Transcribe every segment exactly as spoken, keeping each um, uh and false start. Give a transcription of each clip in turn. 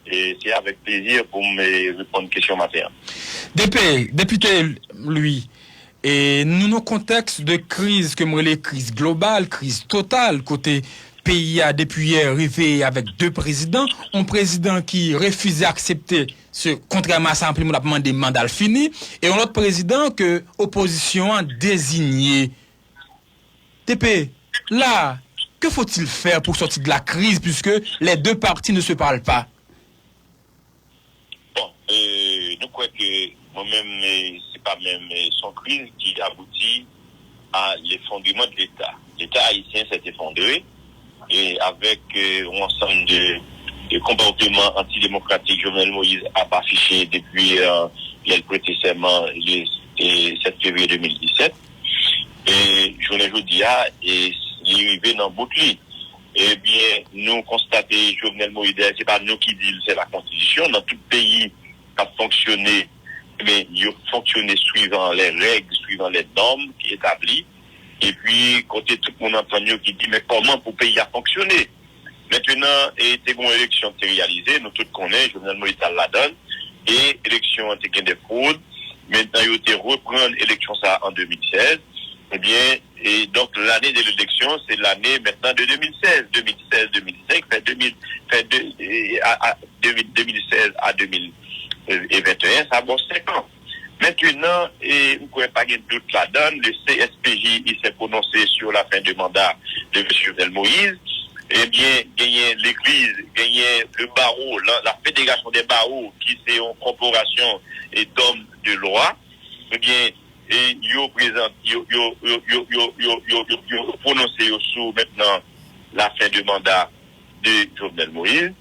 E se avèk plezi pou m, e, reponn kesyon maten an. Depi, Depite Louis, e nou nan kontèks de kriz ke m rele kriz global, kriz total, kote peyi a depi yè reveye avèk de prezidan, yon prezidan ki refize aksepte, se kontrèman a sa anpil moun ap mande, manda l fini, e yon lòt prezidan ke opozisyon an deziye. Depi la, que faut-il faire pour sortir de la crise puisque les deux partis ne se parlent pas? Bon, e, nou kwè ke mwen menm, e, se pa menm, e, se yon kriz ki abouti a lefondreman de Leta. Leta ayisyen s'est effondré e avèk, e, yon ansanm de, de konpòteman antidemokratik Jovenel Moïse ap afiche depi, e, lè l prete sèman le, e, sèt fevriye de mil disèt. E jounen jodi a, e li rive nan bout li. Ebyen, nou konstate Jovenel Moïse, dayè se pa nou ki di l, se la konstitisyon, nan tout peyi k ap fonksyone, ebyen, yo fonksyone suivant les règles, suivant les normes ki etabli. Epi, kote tout moun antann yo ki di, men kòman pou peyi a fonksyone? Mentenan, e te gen yon eleksyon ki te reyalize, nou tout konnen, Jovenel Moïse t al ladan l, e eleksyon an te gen de fwod, mentenan yo te reprann eleksyon sa a an de mil sèz, ebyen, e donk, lane de leleksyon, se lane mentenan de de mil sèz, de mil sèz, de mil senk, fè de mil, fè de, e, a, a, de mil, de mil sèz a de mil venteyen, sa ba w senk an. Mentenan, e m kwè pa gen dout ladan l, le C S P J, il s'est prononcé sur la fin de mandat de M. Jovenel Moïse. Ebyen, genyen legliz, genyen le barreau, la, la fédération des barreaux, ki se yon kòporasyon e dòm de lwa. Ebyen, e yo prezan, yo, yo, yo, yo, yo, yo, yo, yo, yo pwononse yo sou mentenan la fin de mandat de Jovenel Moïse.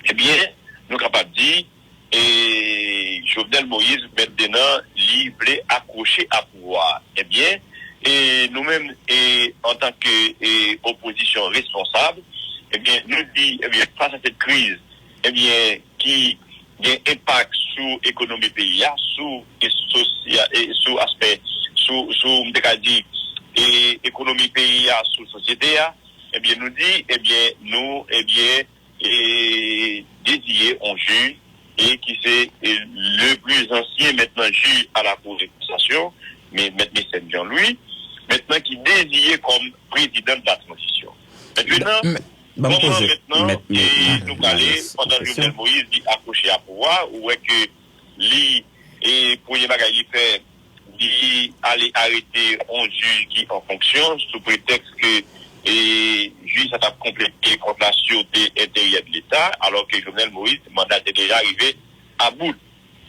Ebyen, nou kapab di, e Jovenel Moïse mentenan, li vle akwoche a pouvwa a. Ebyen, e nou menm, e antanke, e opozisyon responsab, ebyen, nou di, ebyen, fas a cette crise, ebyen, ki gen enpak sou ekonomi peyi a, sou, e sosya-, e sou aspè, sou, sou, m te ka di, e ekonomi peyi a, sou sosyete a, ebyen, nou di, ebyen, nou, ebyen, e deziye yon jij, e ki se, e le pli ansyen mentenan jij a la Cour de cassation, men Mèt Mécène Jean Louis, mentenan ki deziye kòm prezidan de la tranzisyon. Mentenan, Ban m kòman poze mentenan, mèt e mèt nou prale Malis pandan kesyon. Jovenel Moïse li akwoche a pouvwa, ou wè ke li, e premye bagay li fè, li ale arete yon jij ki an fonksyon sou pretèks ke, e jij sa t ap konplete kont la sûreté intérieure de Leta, alò ke Jovenel Moïse, manda te deja rive a bout.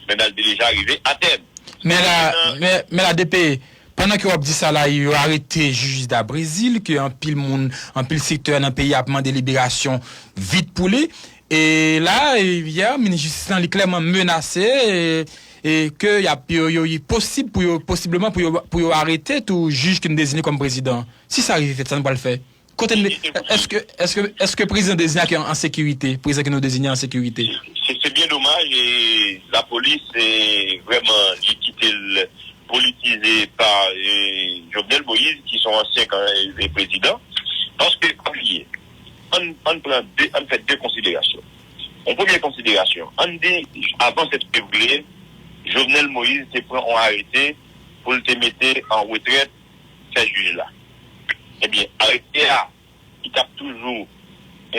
Manda l te deja rive a tèm. Men la, men, men la, Depi, pandan ke w ap di sa la, yo arete jij Dabrezil, ke anpil moun, anpil sektè nan peyi a ap mande liberasyon vit pou li. E la, e, yè, minis jistis lan, li klèman menase, e, e ke y ap, yo, yo, li posib pou yo, posibleman pou yo, pou yo arete tou jij ke n deziye kòm prezidan. Si sa rive fèt, sa nou pral fè? Kote n, èske, èske, èske prezidan deziye an sekirite? Prezidan ke nou deziye an sekirite? Se, se byen domaj, e lapolis, e vrèman, li kite l politize pa, e, Jovenel Moïse, ki se yon ansyen kan-, e, prezidan. Paske, pa bliye, ann, ann pran de, ann fè de konsiderasyon. Yon premye konsiderasyon, ann di, avan sèt fevriye, Jovenel Moïse te pran yon arete pou l te mete an retrèt sèz jij la. Ebyen, arete a, li t ap toujou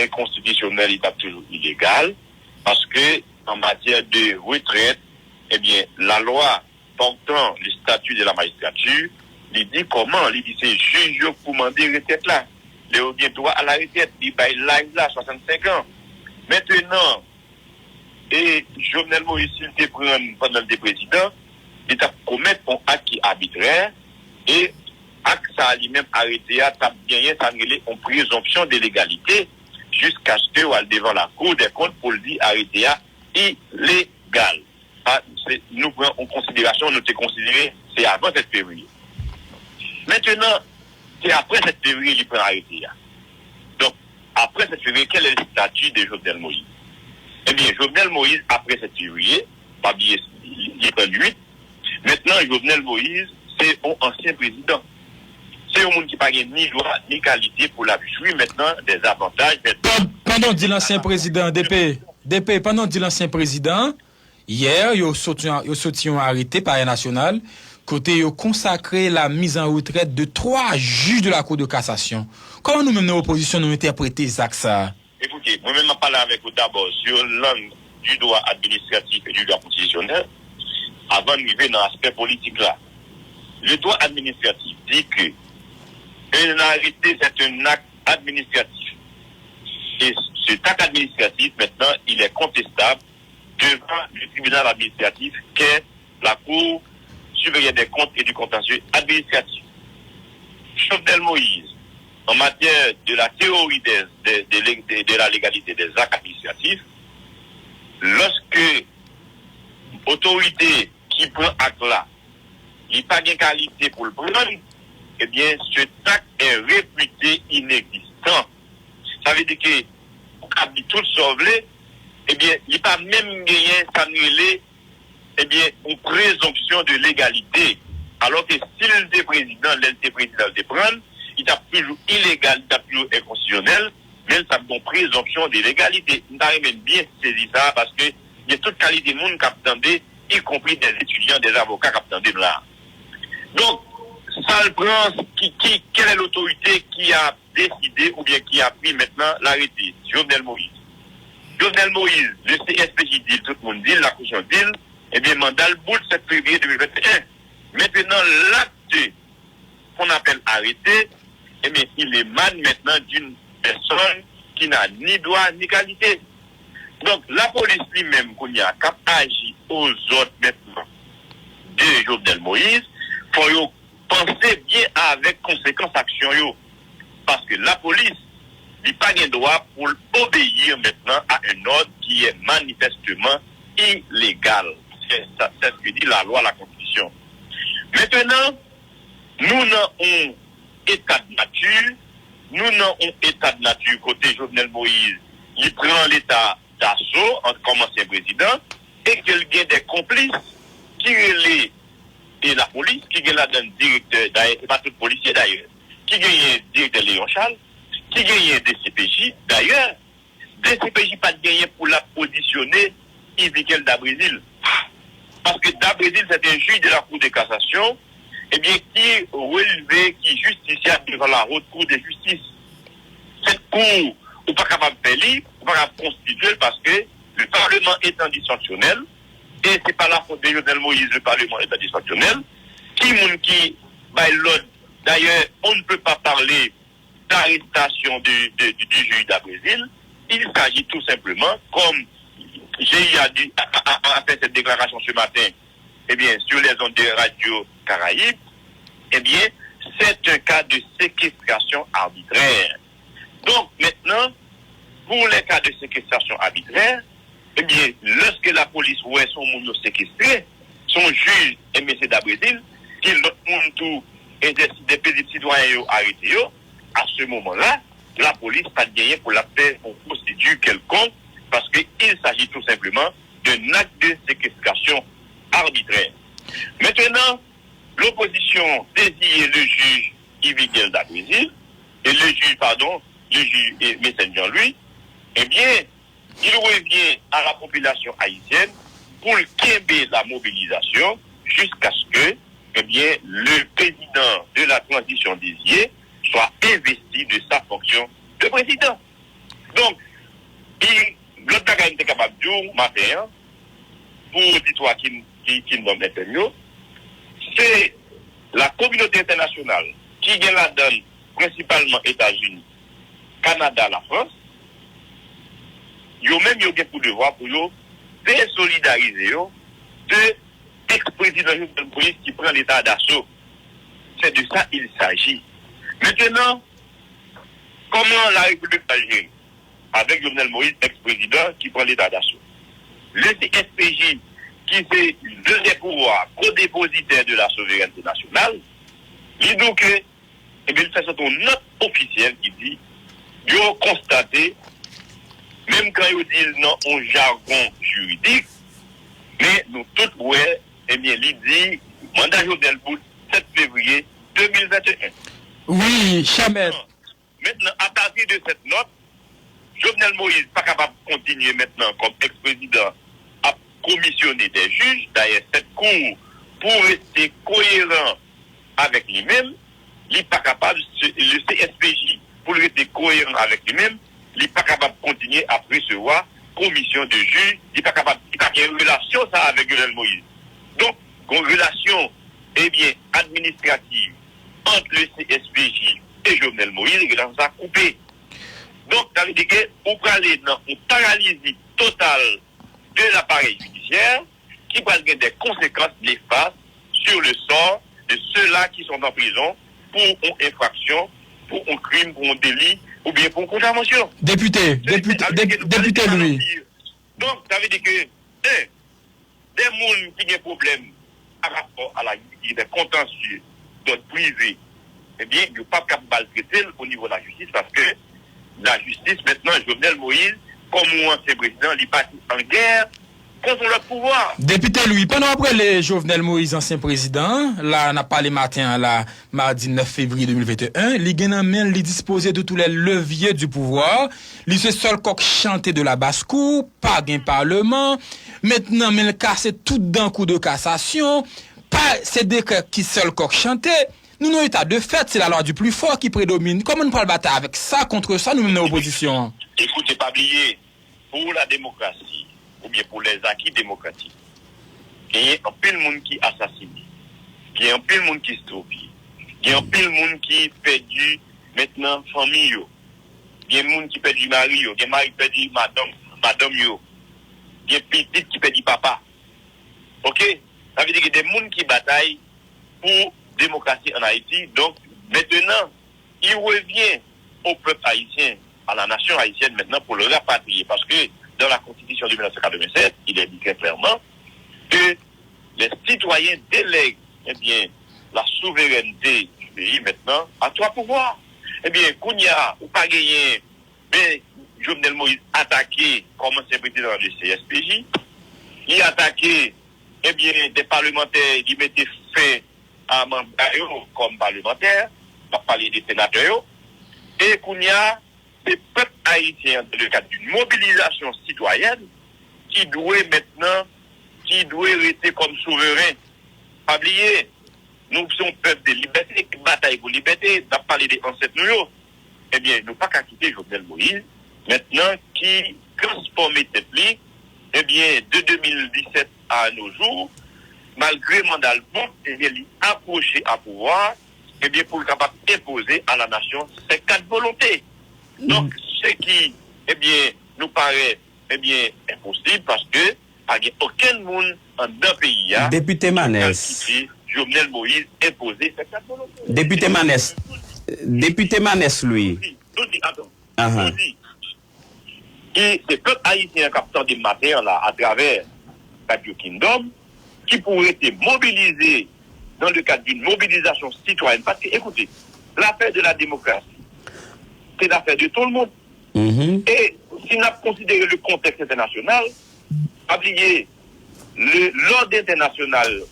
enkonstitisyonèl, li t ap toujou ilegal, paske an matyè de retrèt, ebyen, lalwa portant le statut de la magistrature, li di kòman, li di se jij yo pou mande retrèt la. Lè yo gen dwa a la retrèt, li bay laj la, swasannsenk an. Mentenan, e Jovenel Moïse, si l te pran l pandan l te prezidan, li t ap komèt yon ak ki abitrè, e ak sa a li menm, arete a t ap genyen sa n rele yon prezonpsyon de legalite, jiskaske w al devan la Cour des comptes pou l di arete a ilegal. Sa, se, nou pran an konsiderasyon, nou te konsidere se avan sèt fevriye. Mentenan, se apre sèt fevriye li pran arete a. Donk, apre sèt fevriye, quel est le statut de Jovenel Moïse? Ebyen, Jovenel Moïse, apre sèt fevriye, pa bliye, li, li pran uit. Mentenan, Jovenel Moïse, se yon ansyen prezidan. Se yon moun ki pa gen ni dwa, ni kalite pou l ap jwi mentenan dè avantaj, mentenan. Pandan w di l ansyen prezidan, Depi, Depi pandan di lansyen prezidan, yè, yo soti, yo soti yon arete Palè Nasyonal, kote yo konsakre la mise en retraite de twa jij de la Cour de cassation. Kòman nou menm nan opozisyon nou entèprete zak sa a? Ekoute, mwen menm m ap pale avèk ou dabò sur l'angle du droit administratif et du droit constitutionnel, avan n rive nan aspè politik la. Le droit administratif dit que un arrêté, c'est un acte administratif. Et cet acte administratif, maintenant, il est contestable devant le tribunal administratif qu'est la Cour supérieure des comptes et du contentieux administratif. Jovenel Moïse, en matière de la théorie des, des- des- de, de la légalité des actes administratifs, lorsque otorite ki pran ak la, li pa gen kalite pou l pran l, ebyen, cet acte est réputé inexistant. Sa vle di ke ou ka di tout sa w vle, ebyen, li pa menm genyen sa n rele, ebyen, yon présomption de légalité. Alò ke si l te prezidan, lè l te prezidan, l te pran l, li t ap toujou ilegal, li t ap toujou enkonstitisyonèl, men l t ap gen yon présomption de légalité. M ta renmen n byen sezi sa a, paske gen tout kalite moun k ap tande, y compris des étudiants, des avocats k ap tande m la. Donk, sa l pran, ki, ki, quelle est l'autorité qui a décidé ou bien qui a pris maintenant l'arrêté? Jovenel Moïse. Jovenel Moïse, le C S P J di l, tout moun di l, la Constitution di l, ebyen, manda l bout sèt fevriye de mil venteyen. Maintenant, l'acte qu'on appelle arrêté, eh bien, il émane maintenant d'une personne qui n'a ni droit ni qualité. Donk, lapolis li menm, kounye a, k ap aji aux ordres maintenant de Jovenel Moïse, fò yo panse byen avèk konsekans aksyon yo. Paske lapolis, li pa gen dwa pou l obéir maintenant à un ordre qui est manifestement illégal. C'est ça, c'est ce que dit la loi, la constitution. Maintenant, nou nan yon état de nature, nou nan yon état de nature kote Jovenel Moïse, li pran leta daso an, kòm ansyen prezidan, e ke l gen de konplis ki rele e lapolis, ki gen ladan direktè, dayè, se pa tout polisye dayè, ki genyen direktè Léon Charles, ki genyen D C P J, dayè, D C P J pa t genyen pou l ap odisyone Yvikel Dabrésil. Paske Dabrésil, c'est un juge de la Cour de cassation, ebyen, ki releve, ki jistisyab devan la Haute Cour de Justice. Cette cour, ou pa kapab fè li, ou pa kapab konstitye l, paske le Parlement étant dysfonctionnel, et c'est pas la faute de Jovenel Moïse, le Parlement étant dysfonctionnel, ki moun ki bay lòd? D'ailleurs, on ne peut pas parler d'arrestation de, de, du, du juge Dabrésil. Il s'agit tout simplement, comme G I A a, a, a, a fait cette déclaration ce matin, eh bien, sur les ondes de Radio Caraïbe, eh bien, c'est un cas de séquestration arbitraire. Donc, maintenant, pour les cas de séquestration arbitraire, ebyen, lèske lapolis wè se yon moun yo sekestre, se yon jij, ebyen, se Dabrésil, ki lòt moun tou, egzèsis de pezib sitwayen yo arete yo, à ce moment-là, lapolis pa t genyen pou l ap fè yon pwosedi kèlkonk, paske il s'agit tout simplement d'un acte de séquestration arbitraire. Maintenant, l'opposition désigne le juge Yvikel Dabrésil, et le juge, pardon, le juge, eh, Mécène Jean-Louis, eh bien, il revient à la population haïtienne pour kenbe la mobilisation jusqu'à ce que, eh bien, le président de la transition désigné soit investi de sa fonction de président. Donk, e lòt bagay m te kapab di w maten an, pou oditwa Kin-, Ki-, Kingdom F M yo, se la kominote entènasyonal, ki gen ladan l prensipalman Etazini, Kanada, Lafrans, yo menm yo gen pou devwa pou yo desolidarize yo de ex-prezidan Jovenel Moïse ki pran leta daso. C'est de ça il s'agit. Maintenant, comment la République va gérer avec Jovenel Moïse, ex-président, qui prend l'État d'assaut? Le C S P J, qui c'est le des pouvoirs co-dépositaires de la souveraineté nationale, li di ke, ebyen, li fè sot yon nòt ofisyèl ki di, yo konstate, menm kan yo di l nan yon jagon jiridik, men nou tout wè, ebyen, li di, manda Jovenel bout sèt fevriye de mil venteyen. Wi, chè mèt. Maintenant, à partir de cette note, Jovenel Moïse pa kapab kontinye mentnan kòm eks-prezidan ap komisyone de jij. Dayè, sèt kou pou rete koyeran avèk li menm, li pa kapab, se- le C S P J, pou l rete koyeran avèk li menm, li pa kapab kontinye ap resevwa komisyon de jij, li pa kapab, li pa gen relasyon sa avèk Jovenel Moïse. Donk, gon relasyon, ebyen, administrativ ant le C S P J e Jovenel Moïse, relasyon sa koupe. Donk, sa vle di ke ou prale nan yon paralizi total de laparèy jidisyè ki pral gen de konsekans nefas sur le sort de ceux-là qui sont en prison pour une infraction, pour un crime, pour un délit, oubyen pou yon kontravansyon. Depite, depite, depite Louis. Donk, sa vle di ke, en, de moun ki gen pwoblèm pa rapò a la, ki gen de kontansye dòd prive, ebyen, yo p ap kab maltrete l o nivo lajistis, paske lajistis, mentnan, Jovenel Moïse, kòm yon ansyen prezidan, li pati an gè kont yon lòt pouvwa. Depite Louis, pandan w ap rele Jovenel Moïse ansyen prezidan, la n ap pale maten an la, madi nèf fevriye de mil venteyen, li gen nan men l, li dispoze de tous les leviers du pouvoir, li se sèl kòk chante de la basse cour, pa gen paleman, mentnan men l kase tout dan kou de kasasyon, pa se dekrè ki sèl kòk chante, nou nan eta de fèt, se la lwa di pli fò ki predomine. Kòman nou pral batay avèk sa, kont sa, nou menm nan opozisyon an? Ekoute, pa bliye, pour la démocratie, oubyen pour les acquis démocratiques, genyen anpil moun ki asasine, gen anpil moun ki estwopye, gen anpil moun ki pèdi mentnan fanmi yo, gen moun ki pèdi mari yo, gen mari ki pèdi madanm, madanm yo, gen pitit ki pèdi papa. Oke? Sa vle di gen de moun ki batay pour démocratie en Haïti. Donc, maintenant, il revient au peuple haïtien, à la nation haïtienne maintenant pour le rapatrier. Parce que dans la Constitution de mille neuf cent quatre-vingt-sept, il est dit très clairement que les citoyens délèguent, eh bien, la souveraineté du pays maintenant à trois pouvoirs. Eh bien, kounye a, ou pa genyen, men Jovenel Moïse atake kòm ansyen prezidan de C S P J, li atake, eh bien, des parlementaires, li mete fen a manda yo kòm palemantè, m ap pale de senatè yo, e kounye a, se pèp ayisyen an, dans le cadre d'une mobilisation citoyenne, ki dwe mentnan, ki dwe rete kòm souveren. Pa bliye, nou se yon pèp de libète, ki batay pou libète, n ap pale de ansèt nou yo. Ebyen, nou pa ka kite Jovenel Moïse, mentnan ki transfòme tèt li, ebyen, de de mil disèt à nos jours, malgre manda l bout, ebyen, li apwoche a pouvwa, ebyen, pou l kapab enpoze a la nasyon ses quatre volontés. Donk, se ki, ebyen, nou parèt, ebyen, enposib, paske pa gen okenn moun anndan peyi a ki pral kite Jovenel Moïse enpoze ses quatre volontés. Depite Manès, Depite Manès Louis. Nou di, nou di, atann, nou di, e se pèp ayisyen an k ap tande maten an la atravè Radio Kingdom, ki pou rete mobilize dans le cadre d'une mobilisation citoyenne. Paske, ekoute, l'affaire de la démocratie, c'est l'affaire de tout le monde. E si n ap konsidere le contexte international, pa bliye, le, l'ordre international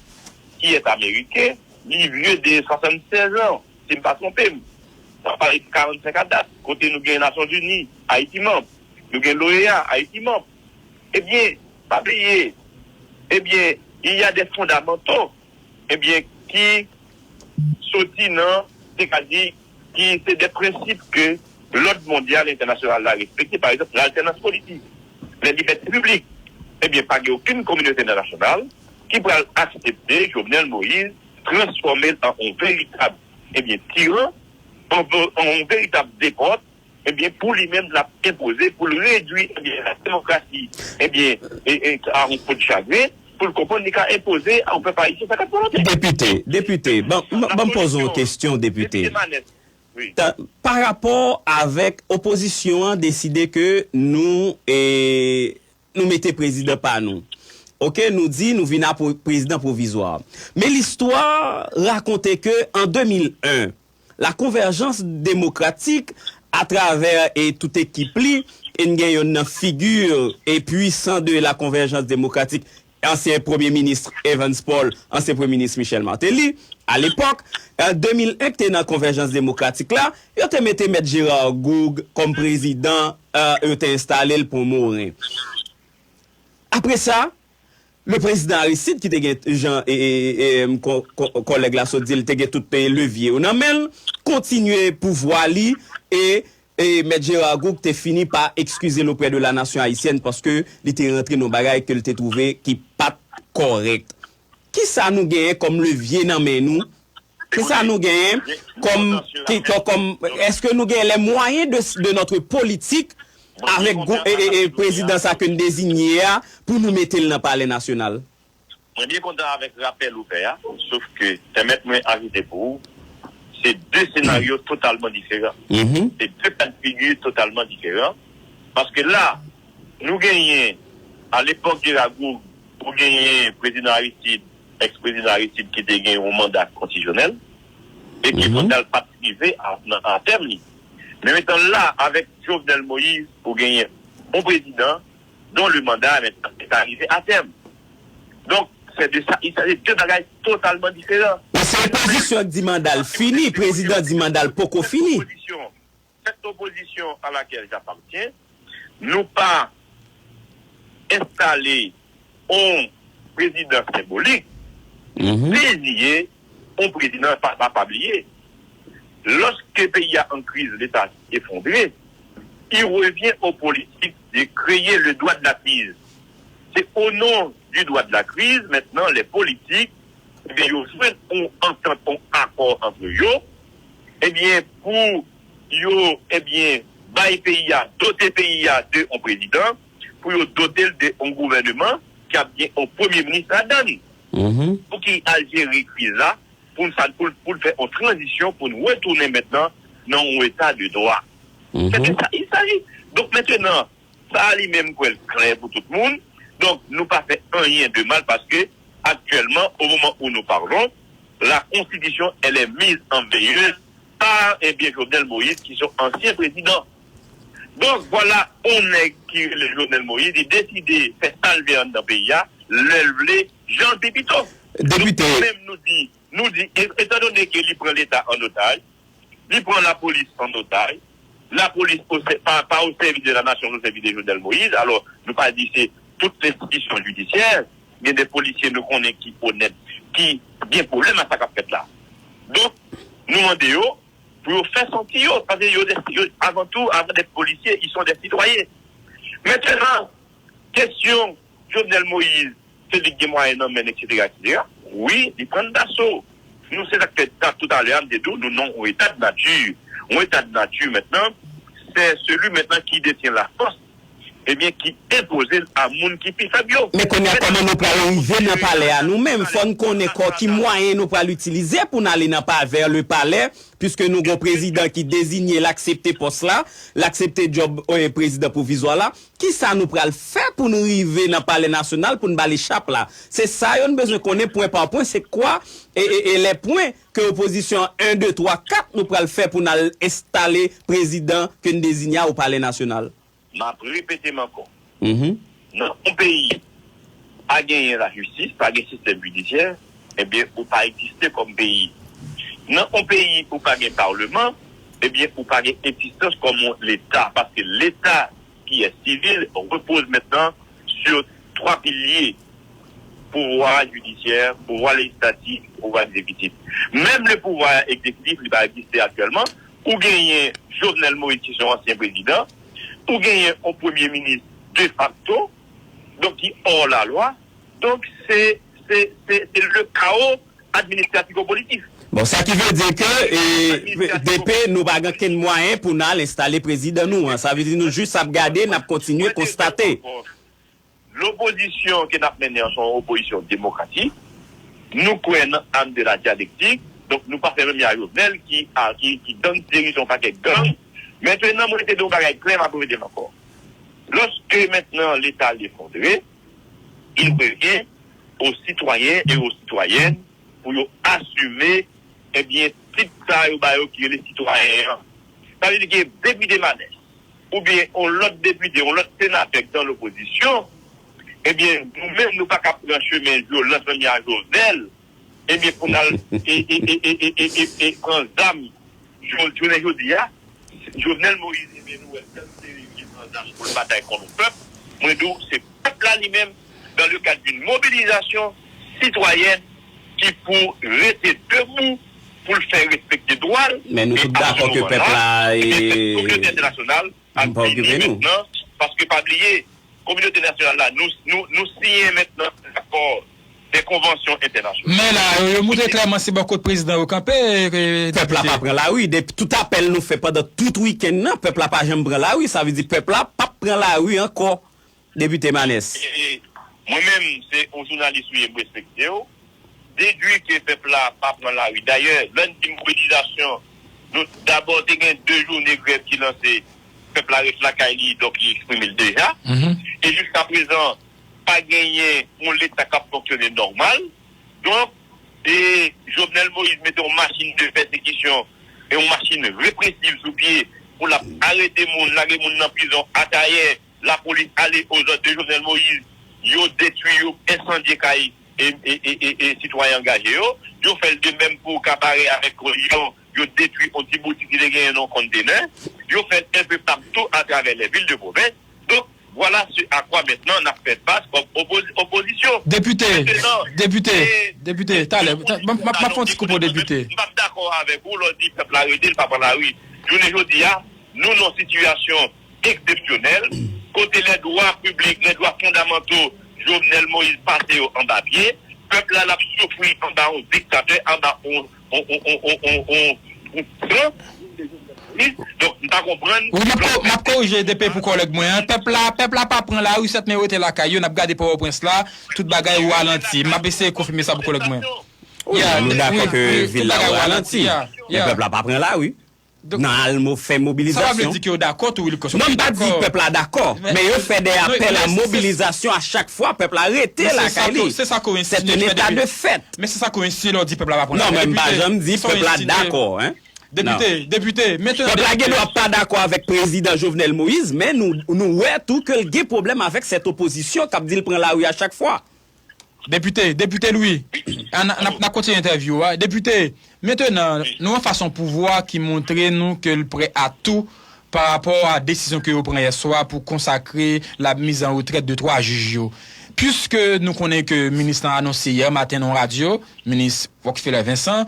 qui est américain, li vye de swasannsèz an, si m pa twonpe m. Sa pale karannsenk a dat, kote nou gen Nasyonzini, Ayiti manm. Nou gen l'OEA, Ayiti manm. Ebyen, pa bliye, ebyen, il y a des fondamentaux, ebyen, ki soti nan, se ka di, ki se de prensip ke lòd mondyal entènasyonal la respekte, pa egzanp, laltènans politik, les libertés publiques. Ebyen, pa gen okenn kominote entènasyonal ki pral aksepte Jovenel Moïse transfòme l an yon veritab, ebyen, tiran, an, an yon veritab depòt, ebyen, pou li menm, l ap enpoze, pou l redwi, ebyen, la demokrasi, ebyen, e, e, a yon po de chagren, pou l konprann li ka enpoze a yon pèp ayisyen sa k ap volonte. Depite, depite, ban, ban, ban m poze w yon kesyon, depite. Depite Manès, wi. Ta, pa rapò avèk opozisyon an deside ke nou, e, nou mete prezidan pa nou. Oke, nou di nou vin a pre-, prezidan pwovizwa. Men listwa rakonte ke an de mil en, La Convergence Démocratique, atravè e tout ekip li, e n gen youn nan figi e pwisan de La Convergence Démocratique, ansyen premye minis Evans Paul, ansyen premye minis Michel Martelly, alepòk, an de mil en, ki te nan Konvèjans Demokratik la, yo te mete Mèt Gérard Gourgue kòm prezidan, e, yo te enstale l Pon Moren. Apre sa, le prezidan Aristide, ki te gen, jan, e, e, e, e, ko-, ko-, kòlèg la sot di, l te gen tout, e, levye yo nan men l, kontinye pouvwa li, e, e Mèt Gérard Gourgue te fini pa excuser l auprès de la nation haïtienne paske li te rantre nan bagay ke l te twouve ki pa t kòrèk. Kisa nou genyen kòm levye nan men nou? Kisa nou genyen kòm, ki, kò-, kòm, èske nou genyen les moyens de, de notre politique avèk gou-, e, e, e, prezidan sa ke n dezinye a pou nou mete l nan palè nasyonal? Mwen byen kontan avèk rapèl ou fè a, sof ke, pèmèt mwen ajoute pou ou, se de senaryo totalman diferan. Se de ka de figi totalman diferan. Paske la, nou genyen, alepòk Gérard Gourgue, ou genyen prezidan Aristide, èks prezidan Aristide ki te gen yon manda konstitisyonèl, e ki manda l pa t rive a, nan, a tèm li. Men mentan la, avèk Jovenel Moïse, ou genyen yon prezidan dont le mandat maintenant est arrivé à terme. Donk, c'est de ça il s'agit, de bagay totalman diferan. Paske opozisyon an di manda l fini, prezidan di manda l poko fini. Cette opposition à laquelle j'appartiens, nou pa enstale yon prezidan senbolik, deziye yon prezidan, pa, pa, pa bliye. Lorsque pays a en crise, l'État effondré, il revient aux politiques de créer le droit de la crise. C'est au nom du droit de la crise, maintenant, les politiques, ebyen, yo jwenn yon antant, yon akò antre yo, ebyen, pou yo, ebyen, bay peyi a, dote peyi a de yon prezidan, pou yo dote l de yon gouvèneman ki ap gen yon premye minis ladan l. Pou ki al jere kriz la, pou n sa, pou, pou n fè yon tranzisyon, pou n retounen mentnan nan yon eta de dwa. Se de sa il s'agit. Donk, mentnan, sa a li menm, m kwè l klè pou tout moun. Donk, nou pa fè anyen de mal paske, aktyèlman, au moment où nous parlons, la constitution, elle est mise en veilleuse par, ebyen, Jovenel Moïse, ki se yon ansyen prezidan. Donk, vwala, yon nèg ki rele Jovenel Moïse, li deside fè salve anndan peyi a, lè l vle, jan l pi pito. Depite. Donk, nou menm, nou di, nou di, e-, etandone ke li pran Leta an otaj, li pran lapolis an otaj, lapolis o sè-, pa, pa o sèvis de la nasyon, o sèvis de Jovenel Moïse, alò, nou pa di se tout lenstitisyon jidisyè, gen de polisye nou konnen ki onèt, ki gen pwoblèm ak sa k ap fèt la. Donk, nou mande yo, pou yo fè santi yo, paske yo, yo, avan tou, avant d'être policiers, ils sont des citoyens. Mentnan, kesyon Jovenel Moïse, se li ki gen mwayen nan men l, etsetera, etsetera. Wi, li pran n daso. Nou, se sa k fè, ta-, toutalè a, m te di w, nou nan yon eta de nati. Yon eta de nati, mentnan, c'est celui maintenant qui détient la force, ebyen, ki enpoze l a moun ki pi fèb yo. Men kounye a, kòman nou pral rive nan palè a nou menm? Fò n konnen kò, ki mwayen nou pral itilize pou n ale nan pa-, vers le palais, puiske nou gon prezidan ki dezinye, l aksepte pòs la, l aksepte djòb, eh, prezidan pwovizwa la. Kisa nou pral fè pou n rive nan palè nasyonal pou n bale chap la? Se sa yo n bezwen konnen pwen pa pwen, se kwa e, e, e lè pwen ke opozisyon an, en, de, twa, kat, nou pral fè pou n al enstale prezidan ke n dezinye a o palè nasyonal? M ap repete m ankò. Nan yon peyi pa genyen lajistis, pa gen sistèm jidisyè, ebyen, ou pa egziste kòm peyi. Nan yon peyi ou pa gen palman, ebyen, ou pa gen egzistans kòm yon Leta, paske Leta ki est civil repose maintenant sur trois piliers, pouvwa jidisyè, pouvwa lejislatif, pouvwa egzekitif. Menm le pouvwa egzekitif, li pa egziste aktyèlman. Ou genyen Jovenel Moïse ki se yon ansyen prezidan, ou genyen yon premye minis de facto, donk ki hors la loi. Donk se, se, se, se le chaos administratiko-politik. Bon, sa ki vle di ke, e, D P, nou pa gen kenn mwayen pou n al enstale prezidan nou an. Sa vle di nou jis ap gade, n ap kontinye konstate. Lopozisyon ke n ap mennen an se yon opozisyon demokratik. Nou kwè nan art de la dialectique. Donk, nou pa fè menm jan a Jovenel ki, a, ki, ki gang, dirije yon pakèt gang. Mentnan, mwen te di yon bagay klè, m ap repete l ankò. Lorsque maintenant l'État l'effondré, il revient aux citoyens et aux citoyennes pou yo asime, ebyen, tit sa yo ba yo ki rele sitwayen an. Sa vle di ke depite Manès, oubyen yon lòt depite, yon lòt senatè ki nan lopozisyon, Ebyen, nou menm, nou pa ka pran chemen vyolans nan men a Jovenel, ebyen, pou n al e, e, e, e, e, e, e, e pran zam. Jou- Jounen jodi a, Jovenel Moïse, ebyen, nou wè, kantite li ki pran zam pou l batay kont yon pèp. Mwen di w, se pèp la li menm, dans le cadre d'une mobilisation citoyenne, ki pou rete debou pou l fè respekte dwa l. Men nou tout dakò ke pèp la, e, kominote entènasyonal ap vini mentnan, paske pa bliye, kominote entènasyonal la, nou, nou, nou siyen mentnan dakò de konvansyon entènasyonal. Men la, yo, yo montre klèman se bò kot prezidan yo kanpe. Pèp la pa pran lari. Depi tout apèl nou fè pandan tout wikenn nan, pèp la pa janm pran lari. Sa vle di pèp la p ap pran lari ankò, Depite Manès. E, mwen menm, se yon jounalis ou ye, m respekte w. Dedui ke pèp la pa pran lari. Dayè, lè n di mobilizasyon, nou dabò te gen de jounen grèv ki lanse, pèp la ret lakay li, donk li eksprime l deja. E jiska prezan, pa genyen yon leta k ap fonksyone nòmal. Donk, e Jovenel Moïse mete yon machin de pèsekisyon e yon machin represiv sou pye pou l ap arete moun, lage moun nan prizon atayè, lapolis ale ozòd de Jovenel Moïse, yo detwi, yo ensandye kay e, e, e, e, e sitwayen angaje yo, yo fè l de menm pou Kabarè avèk Kolizyon, yo detwi yon ti boutik ki te genyen nan yon kontenè, yo fè l enpe patou atravè lè vil de pwovens. Donk, vwala ce à quoi maintenant n ap fè fas kòm opozi- opozisyon. Depite, depite, depite, talè, m ap fè yon ti koupe w, depite. M p ap dakò avèk ou lè w di pèp la rete, l pa pran lari. Jounen jodi a, nou nan yon sitiyasyon eksepsyonèl, kote les droits publics, les droits fondamentaux, Jovenel Moïse pase yo anba pye, pèp la l ap soufri anba yon diktatè, anba yon, yon, yon, yon, yon, yon, yon, yon tran. Donk, m pa konprann. Wi, m ap ko- m ap korije depi pou kòlèg mwen an. Pèp la, pèp la pa pran lari, sèt men yo rete lakay yo, n ap gade Pòtoprens la, tout bagay ralanti. M ap eseye konfime sa pou kòlèg mwen. Wi, nou dakò ke vil la ralanti, men pèp la pa pran lari. Nan al mo- fè mobilizasyon. Sa pa vle di ke yo dakò tou, Wilcox. Non, m pa di pèp la dakò, men yo fè de apèl a mobilizasyon a chak fwa pèp la rete lakay li. Se te neta de fèt. Men se sa ke w ensinye lè w di pèp la pa pran lari. Non, men m pa janm di pèp la dakò, en. Depite, depite, mentnan. Pèp la gen dwa pa dakò avèk prezidan Jovenel Moïse, men nou, nou wè tou ke l gen pwoblèm avèk sèt opozisyon k ap di l pran lari a chak fwa. Depite, Depite Louis, n ap kontinye entèvyou a. Depite, mentnan, nou an fas yon pouvwa ki montre nou ke l prè a tou pa rapò a desizyon ke yo pran yè swa pou konsakre la mise en retraite de twa jij yo. Piske nou konnen ke minis lan anonse yè maten nan yon radyo, minis Rockfeller Vincent,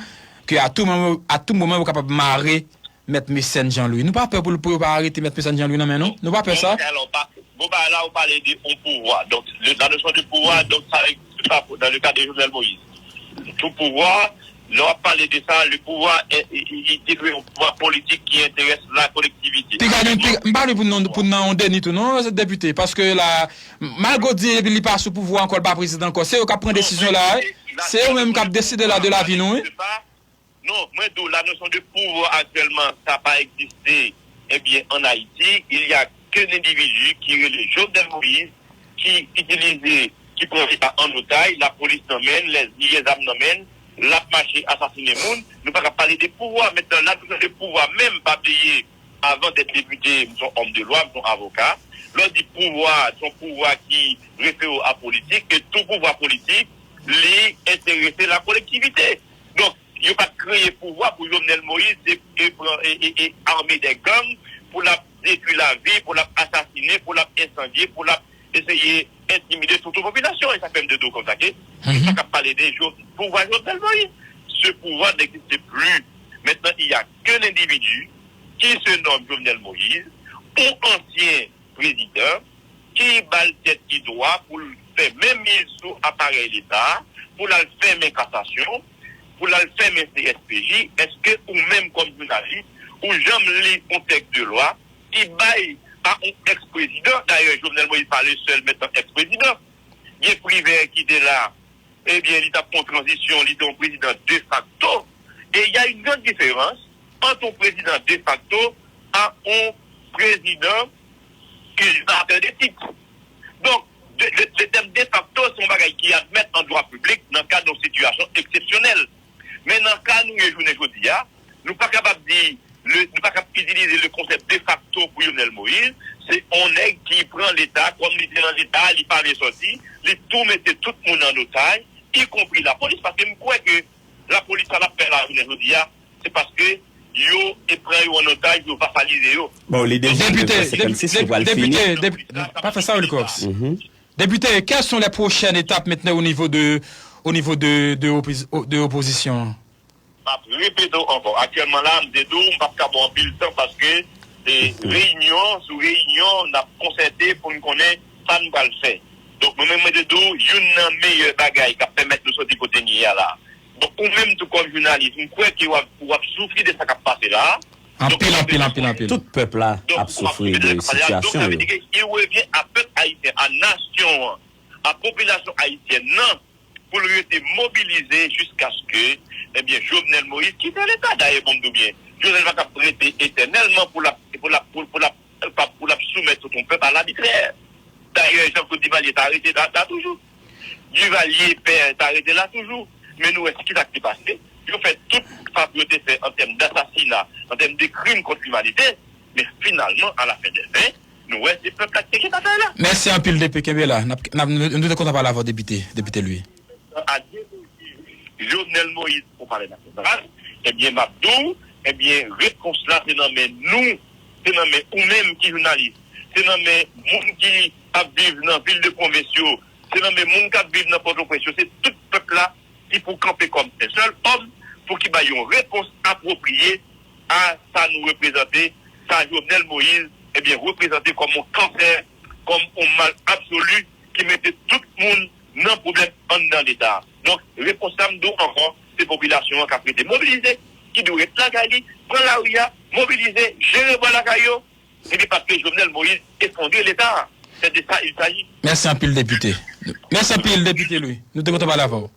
ke a tou moman, a tou moman yo kapab mare Mèt Mécène Jean Louis. Nou pa pè pou, pou yo pa arete Mèt Mécène Jean Louis nan men nou? Nou pa pè sa? Bon, alò, pa, bon, ba, la, ou pale de yon pouvwa. Donk, le, la notion de pouvoir, donc, ça existe pas pour- dans le cas de Jovenel Moïse. Tout pouvoir, lè w ap pale de sa, le pouvoir est, il, il, il décrit un pouvoir politique qui intéresse la collectivité. Piga nou, piga, m pa vle pou nou, pou nou nan yon deni tou, non, depite, paske la, malgre w di li pa sou pouvwa ankò, li pa prezidan ankò, se yo k ap pran desizyon la, wi. Se yo menm k ap deside la de lavi nou, wi. Non, mwen di w, la notion de pouvoir actuellement, ça pas existé. Eh bien, en Haïti, il y a qu'un individu ki rele Jovenel Moïse, ki itilize, ki pran leta an otaj, lapolis nan men l, lè li gen zam nan men l, l ap mache asasinen moun. Nou pa ka pale de pouvwa. Mentnan, la notion de pouvoir menm, pa bliye, avant d'être député, m se yon homme de loi, m se yon avoka. Lè w di pouvwa, se yon pouvwa ki refere w a politik, e tou pouvwa politik, li enterese la kolektivite. Donk, yo pa t kreye pouvwa pou Jovenel Moïse te, te pran e, e, e ame de gang pou l ap detwi lavi, pou l ap asasinen, pou l ap ensandye, pou l ap eseye entimide tout yon popilasyon. E sa fè m te di w konsa ke nou pa ka pale de Jo- pouvwa Jovenel Moïse. Ce pouvoir n'existe plus. Maintenant, il y a qu'un individu qui se nomme Jovenel Moïse, ou ansyen prezidan, ki ba l tèt li dwa pou l fè menm miz sou aparèy leta a, pou l al fèmen kasasyon, pou l al fèmen C S P J? Èske ou menm kòm jounalis, ou janm li yon tèks de lwa ki bay a yon èks-prezidan, dayè Jovenel Moïse pa le sèl mentnan èks-prezidan, gen Privè ki te la, ebyen, li t ap fè yon tranzisyon, li te yon prezidan defakto. Et il y a une grande différence entre un président de facto à un président usurpateur de titre. Donk, de, de, le tèm defakto, se yon bagay ki admèt an dwa piblik nan kad yon sitiyasyon eksepsyonèl. Men nan ka nou ye jounen jodi a, nou pa kapab di, le, nou pa kab itilize le konsèp defakto pou Jovenel Moïse. Se yon nèg ki pran leta, kòm li te nan leta, li pa vle sòti, li tou mete tout moun an otaj, ikonpri lapolis, paske m kwè ke lapolis sa l ap fè la jounen jodi a, se paske yo e pran yo an otaj, yo vasalize yo. Bon, li deja Depite, depite, depite, pa fè sa, Wilcox. Depite, quelles sont les prochaines étapes maintenant au niveau de, au niveau de, de, opposi- de l'opposition? M ap repete w ankò. Aktyèlman la, m te di w, m p ap ka ba w anpil tan paske se reyinyon sou reyinyon n ap konsète pou n konnen sa n pral fè. Donk, mwen menm, mwen te di w, youn nan meyè bagay k ap pèmèt nou soti kote n ye a la. Donk, ou menm tou kòm jounalis, m kwè ke w ap, w ap soufri de sa k ap pase la a. Donk, Anpil, anpil, anpil, anpil. Tout pèp la ap soufri de sitiyasyon yo. Il revient à pèp ayisyen, à nasyon an, à popilasyon ayisyèn nan, pou l rete mobilize jiskaske, ebyen, Jovenel Moïse kite Leta. Dayè, bon, m di w byen, Jovenel pa t ap rete etènèlman pou l ap, pou l ap, pou, pou l ap, pou l ap soumèt tout yon pèp a labitrè. Dayè, Jean-Claude Duvalier ta rete la, la toujou. Duvalier pè ta rete la toujou. Men nou wè ki sa k te pase. Yo fè tout sa pou yo te fè an tèm dasasina, an tèm de krim kont limanite. Men finalman, a la fen dè fen, nou wè se pèp la ki te gen batay la. Mèsi anpil, D P, kenbe la. N ap, n ap, nou, nou te kontan pale avè w, depite, depite Louis. A depoze Jovenel Moïse o Palè Nasyonal, ebyen, m ap di w, ebyen, repons la se nan men nou, se nan men ou menm ki jounalis, se nan men moun ki ap viv nan vil de pwovens yo, se nan men moun k ap viv nan Pòtoprens yo, se tout pèp la ki pou kanpe kòm en sèl òm pou ki bay yon repons apwopriye a sa nou reprezante, sa Jovenel Moïse, ebyen, reprezante kòm yon kansè, kòm yon mal absoli ki mete tout moun nan pwoblèm anndan Leta a. Donk, repons la, m di w ankò, se popilasyon an k ap rete mobilize, ki dwe ret lakay li, pran lari a, mobilize, jere bò lakay yo, se pa paske Jovenel Moïse efondre Leta a. Se de sa il s'agit. Mèsi anpil, depite. Mèsi anpil, depite Louis. Nou te kontan pale avè w.